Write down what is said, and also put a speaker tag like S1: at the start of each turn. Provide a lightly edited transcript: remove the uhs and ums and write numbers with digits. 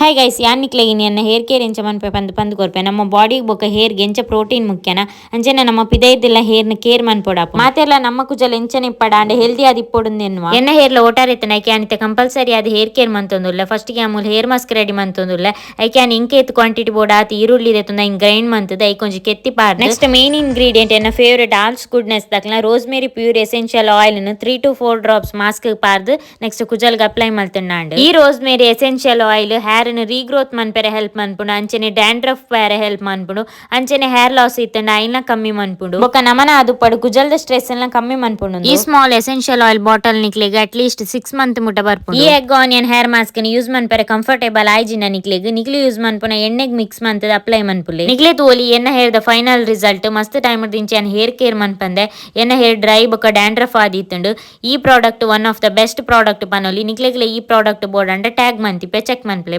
S1: Hi guys, ಯಾನ್ ನಿಕ್ಲೆಗ್ ಎನ್ನ ಹೇರ್ ಕೇರ್ ಎಂಚ ಮನ್ಪೆ ಪಂದ್ ಪಂದ್ ಕೊರ್ಪೆ. ನಮ್ಮ ಬಾಡಿ ಬೊಕ ಹೇರ್ ಎಂಚ ಪ್ರೋಟೀನ್ ಮುಖ್ಯನ ಅಂಚನೆ ನಮ್ಮ ಪಿದೈದಿಲ್ಲ ಹೇರ್ ನ ಕೇರ್ ಮನ್ಪೊಡಾಪುಂಡು. ಮಾತೆರ್ಲ ನಮ್ಮ ಕುಜಲ್ ಎಂಚನೆ ಇಪ್ಪಡ ಅಂಡ ಹೆಲ್ದಿ ಆದ್ ಇಪ್ಪೊಡುಂದು ಎನ್ನುವ. ಎನ್ನ ಹೇರ್ಲ ಒಟಾರೆ ಇತ್ತುಂಡ ಐಕೆ ಯಾನ್ ಇತ್ತೆ ಕಂಪಲ್ಸರಿ ಆದ್ ಹೇರ್ ಕೇರ್ ಮಂತೊಂದುಲ್ಲೆ. ಫಸ್ಟ್ ಗೆ ಮೂಲು ಹೇರ್ ಮಾಸ್ಕ್ ರೆಡಿ ಮಂತೊಂದುಲ್ಲೆ. ಐಕೆ ಯಾನ್ ಎಂಕ್ ಕ್ವಾಂಟಿಟಿ ಬೋಡ ಆತ್ ಈರುಳ್ಳಿ ದೆತ್ತೊಂದು ಐನ್ ಗ್ರೈಂಡ್ ಮಂತುದು ಐಕ್ ಒಂಜಿ ಕೆತ್ತಿ ಪಾಡ್ದ್, ನೆಕ್ಸ್ಟ್ ಮೇನ್ ಇಂಗ್ರೀಡಿಯೆಂಟ್ ಎನ್ನ ಫೇವರೇಟ್ ಆಲ್ಸ್ ಗುಡ್ನೆಸ್ ದಕ್ಲ್ನ ರೋಸ್ಮೇರಿ ಪ್ಯೂರ್ ಎಸೆನ್ಷಿಯಲ್ ಆಯಿಲ್ ನ್ 3 to 4 drops mask ಪಾಡ್ದ್ ನೆಕ್ಸ್ಟ್ ಕುಜಲ್ಗ್ ಅಪ್ಲೈ ಮಲ್ತುಂಡಾಂಡ್. ಈ ರೋಸ್ಮೇರಿ ಎಸೆನ್ಷಿಯಲ್ ಆಯಿಲ್ ಹೇರ್ ನ್ ರೀಗ್ರೋತ್ ಮನ್ಪೆರೆ ಹೆಲ್ಪ್ ಮನ್ಪುಂಡು, ಅಂಚನೆ ಡ್ಯಾಂಡ್ರಫ್ ಪೋಯೆರೆ ಹೆಲ್ಪ್ ಮನ್ಪುಂಡು, ಅಂಚನೆ ಹೇರ್ ಲಾಸ್ ಇತ್ತುಂಡ ಐನ್ಲ ಕಮ್ಮಿ ಮನ್ಪುಂಡು, ಬೊಕ ನಮನ ಆದುಪ್ಪಡು ಕುಜಲ್ದ ಸ್ಟ್ರೆಸ್ ಲ ಕಮ್ಮಿ ಮನ್ಪುಂಡು. ಈ ಸ್ಮಾಲ್ ಎಸೆನ್ಷಿಯಲ್ ಆಯಿಲ್ ಬಾಟಲ್ ನಿಕ್ಲೆಗ್ ಅಟ್ ಲೀಸ್ಟ್ 6 ಮಂತ್ ಮುಟ ಬರ್ಪುಂಡು. ಈ ಎಗ್ ಆನಿಯನ್ ಹೇರ್ ಮಾಸ್ಕ್ ನ್ ಯೂಸ್ ಮನ್ಪೆರೆ ಕಂಫರ್ಟೇಬಲ್ ಆಯ್ಜಿನ ನಿಕ್ಲೆಗ್ ನಿಕ್ಲು ಯೂಸ್ ಮನ್ಪುನ ಎಣ್ಣೆಗ್ ಮಿಕ್ಸ್ ಮಂತುದು ಅಪ್ಲೈ ಮನ್ಪುಲೆ. ನಿಕ್ಲೆ ತೋಲಿ ಎನ್ನ ಹೇರ್ ದ ಫೈನಲ್ ರಿಸಲ್ಟ್. ಮಸ್ತ್ ಟೈಮ್ ದಿಂಚಿ ಯಾನ್ ಹೇರ್ ಕೇರ್ ಮನ್ಪಂದೆ. ಎನ್ನ ಹೇರ್ ಡ್ರೈ ಬೊಕ ಡ್ಯಾಂಡ್ರಫ್ ಆದಿತ್ತುಂಡು. ಈ product one of the best product ಪನೊಲಿ. ನಿಕ್ಲೆಗ್ಲ ಈ ಪ್ರಾಡಕ್ಟ್ ಬೋಡಂಡ ಟ್ಯಾಗ್ ಮಂತಿಪೆ, ಚೆಕ್ ಮನ್ಪುಲೆ.